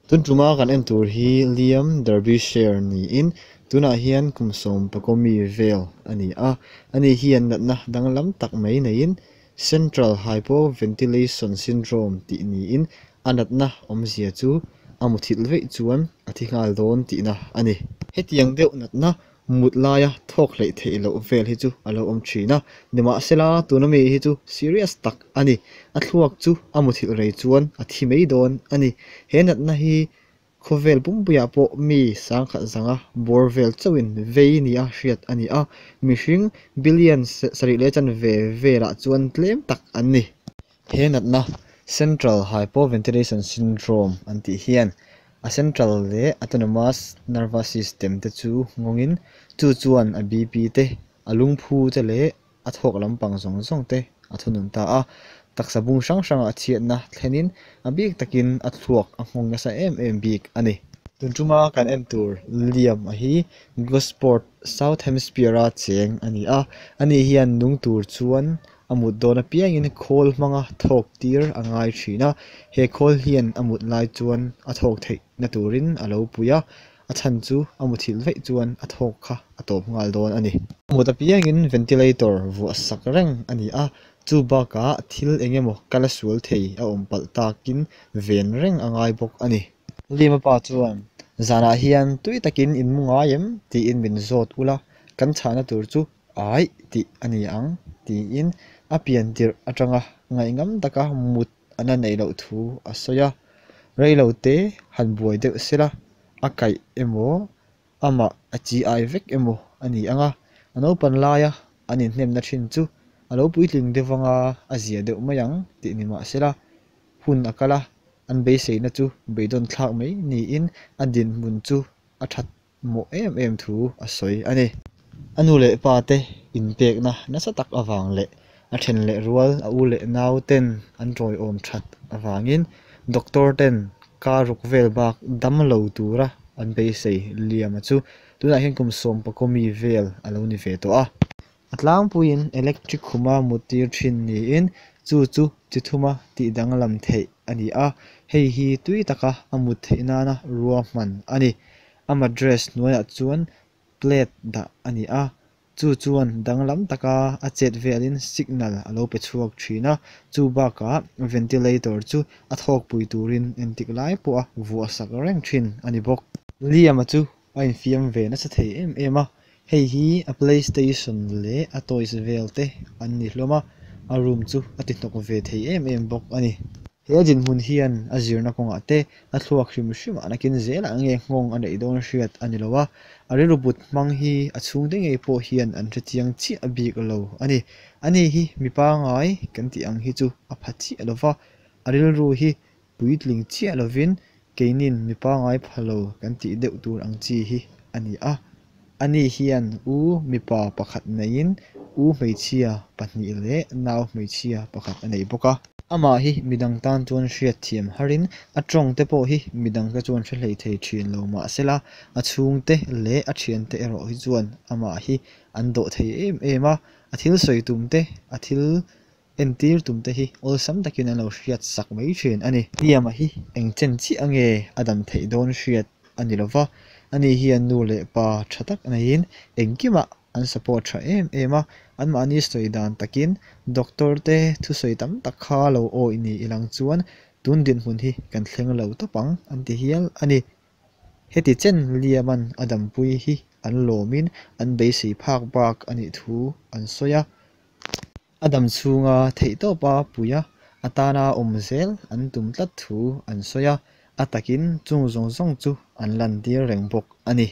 Tun tuma kan en tur hi Liam Derbyshire niin tunah hian kum sawmpakaw mi vel a ni a ani hian natna danglam tak mai neiin central hypoventilation syndrome tih niin a natna awmzia chu a muthilh veih chuan a thi nghal dawn tihna a ni. Hetiang deuh natna mut laia thawk hleih theih loh vel hi chu a lo awm thin a nimahsela tuna mi hi chu serious tak a ni a thluak chu a muthilh rei chuan a thi mai dawn a ni he natna hi khawvel pumpuiah pawh mi sangkhat zanga bawr vel chauhin vei ni a hriat a ni a mihring billion sarih leh chanve velah chuan tlem tak an ni. He natna central hypoventilation syndrome an tih hian a central leh autonomous nervous system te chu nghawngin chu chuan a B_P te a lungphu te leh a thawk lampang zawng zawng te a thunun ta a taksa bung hrang hrangah chhiatna thlenin a bik takin a thluak a nghawng nasa em em bik a ni. Tun tuma kan en tur Liam a hi Gosport South Hemisphere a cheng a ni a ani hian nung tur chuan a mut dawn apiangin khawl hmanga thawk tir a ngai thin a he khawl hian a mut lai chuan a thawk theih na turin a lo pui a a chhan chu a muthilh vaih chuan a thawk kha a tawp nghal dawn a ni. A mut apiangin ventilator vuah sak reng a ni a chu bakah thil eng emaw kal a sual thei a awm palh takin ven reng a ngai bawk a ni. Lima pa chuan zanah hian tui takin in mu ngai em tiin min zawt ula kan chhahna tur chu aih tih a ni ang tiin a pian tirh atanga ngaihngam taka mut an la neih loh thu a sawi a reilo te han buai deuh sela a kaih emaw amah a chi ai vek emaw a ni ang a a naupan laia an inhnemna thin chu a lo puitling deuh anga a zia deuh mai ang tih ni mahsela hun a kal a an beiseina chu beidawn thlak mai niin a dinhmun chu a that mawh em em thu a sawi a ni. A nu leh pa te inpekna nasa tak avang leh a then leh rual a u leh nau ten an tawiawm that avangin doctor ten kar ruk vel bak dam lo tura an beisei Liam-a chu tunah hian kum sawmpakaw mi vel a lo ni ve tawh a. A tlangpuiin electric khuma mut tir thin niin chu chu chi thuma tih danglam theih a ni a, hei hi tui taka a mut theih nana ruahman a ni. A mattress hnuaiah chuan plate dah a ni a, chu chuan danglam taka a chet velin signal a lo pe chhuak thin a, chu bakah ventilator chu a thawkpui turin entik lai pawha vuah sak reng thin a ni bawk. Liam-a chu a infiam ve nasa thei em em a, hei hi a playstation leh a toys vel te an ni hlawm a, a room chu a ti hnawk ve thei em em bawk a ni. He dinhmun hian a zirna kawngah te a thluak hrim hrim ah nakin zelah nge nghawng a neih dawn hriat a ni lo a, a rilru but hmang hi a chhungte ngei pawh hian an hrechiang chiah bik lo a ni. Ani hi mi pangai kan tih ang hi chu a pha chiah lo va, a rilru hi puitling chiah lovin keinin mi pangai pha lo kan tih deuh tur ang chi hi a ni a. Ani hian u mipa pakhat neiin u hmeichhia pahnih leh nau hmeichhia pakhat a nei bawk a. Amah hi midang tan chuan hriatthiam harin a tawng te pawh hi midang te chuan hre hlei thei thin lo mahsela a chhungte leh a thiante erawh hi chuan amah hi an dawh thei em em a, a thil sawi tum te a thil entir tum te hi awlsam takin an lo hriat sak mai thin a ni. Hliama hi eng chen chiah nge a dam theih dawn hriat a ni lova, ani hian nu leh pa tha tak neiin engkimah an support tha em em a, anmahni sawi dan takin doctor te thusawi tam tak kha lo awih ni ilang chuan tun dinhmun hi kan thleng lo tawp ang an ti hial a ni. Heti chen Liaman a dampui hi an lawmin an beisei phak bak a nih thu an sawi a. A dam chhunga theihtawpa puia a tana awm zel an tum tlat thu an sawi a, a takin chung zawng zawng chu an lantir reng bawk a ni.